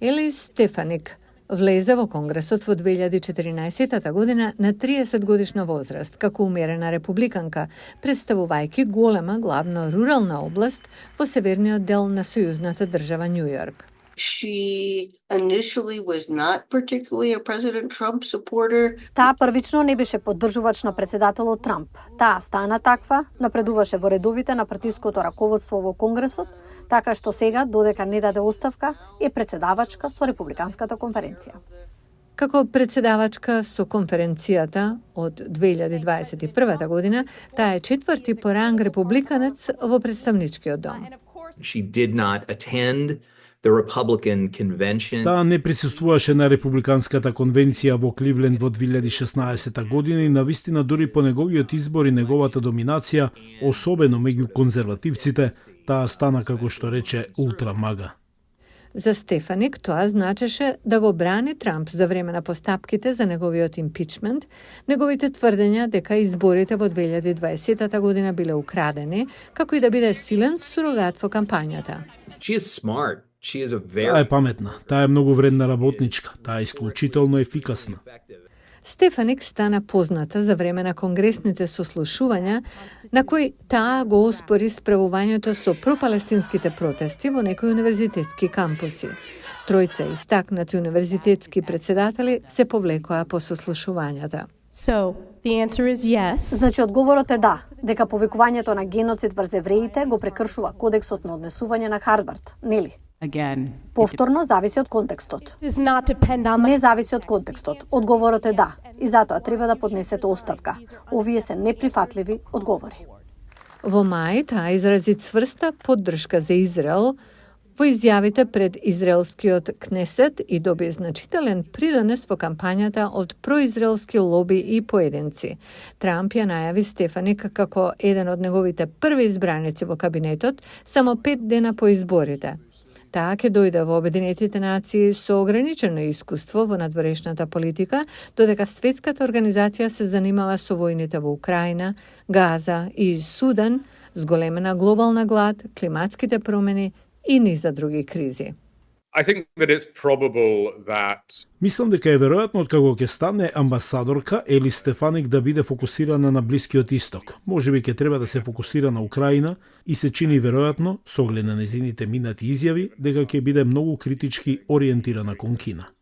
Елис Стефаник влезе во Конгресот во 2014 година на 30 годишна возраст, како умерена републиканка, представувајќи голема главно рурална област во северниот дел на сојузната држава Њу Јорк. She initially was not particularly a President Trump supporter. Таа првично не беше поддржувач на председателот Трамп. Таа стана таква, напредуваше во редовите на партиското раководство во Конгресот, така што сега, додека не даде оставка, е председавачка со Републиканската конференција. Како председавачка со конференцијата од 2021 година, таа е четврти по ранг републиканец во представничкиот дом. She did not attend the Republican convention. Таа не присуствуваше на Републиканската конвенција во Кливленд во 2016 година и навистина дури по неговиот избор и неговата доминација, особено меѓу конзервативците, таа стана, како што рече, ултрамага. За Стефаник тоа значеше да го брани Трамп за време на постапките за неговиот импичмент, неговите тврдења дека изборите во 2020 година биле украдени, како и да биде силен сурогат во кампањата. She is smart. Таа е паметна, таа е многу вредна работничка, таа е исклучително ефикасна. Стефаник стана позната за време на конгресните сослушувања, на кои таа го оспори справувањето со пропалестинските протести во некои универзитетски кампуси. Тројца истакнати универзитетски председатели се повлекоа по сослушувањата. So, the answer is yes. Значи, одговорот е да, дека повикувањето на геноцид врз евреите го прекршува кодексот на однесување на Харвард, нели? Again. Повторно, зависи од контекстот. Does not depend on Не зависи од контекстот. Одговорот е да, и затоа треба да поднесете оставка. Овие се неприфатливи одговори. Во мај таа изрази цврста поддршка за Израел во изјавите пред израелскиот Кнесет и доби значителен придонес во кампањата од произраелски лоби и поединци. Трамп ја најави Стефаник како еден од неговите први избраници во кабинетот само 5 дена по изборите. Таа ќе дојде во Обединетите нации со ограничено искуство во надворешната политика, додека Светската организација се занимава со војните во Украина, Газа и Судан, зголемена глобална глад, климатските промени и низ за други кризи. I think that it's probable that Мислам дека е веројатно откако ќе стане амбасадорка Елис Стефаник да биде фокусирана на Блискиот Исток. Можеби ќе треба да се фокусира на Украина и се чини веројатно, со оглед на незините минати изјави, дека ќе биде многу критички ориентирана кон Кина.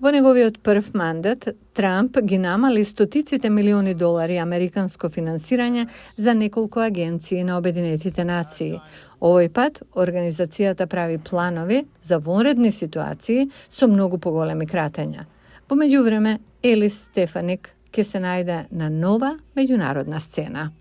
Во неговиот прв мандат, Трамп ги намали стотиците милиони долари американско финансирање за неколку агенции на Обединетите нации. Овој пат, организацијата прави планови за вонредни ситуации со многу поголеми кратења. Во меѓувреме, Елис Стефаник ќе се најде на нова меѓународна сцена.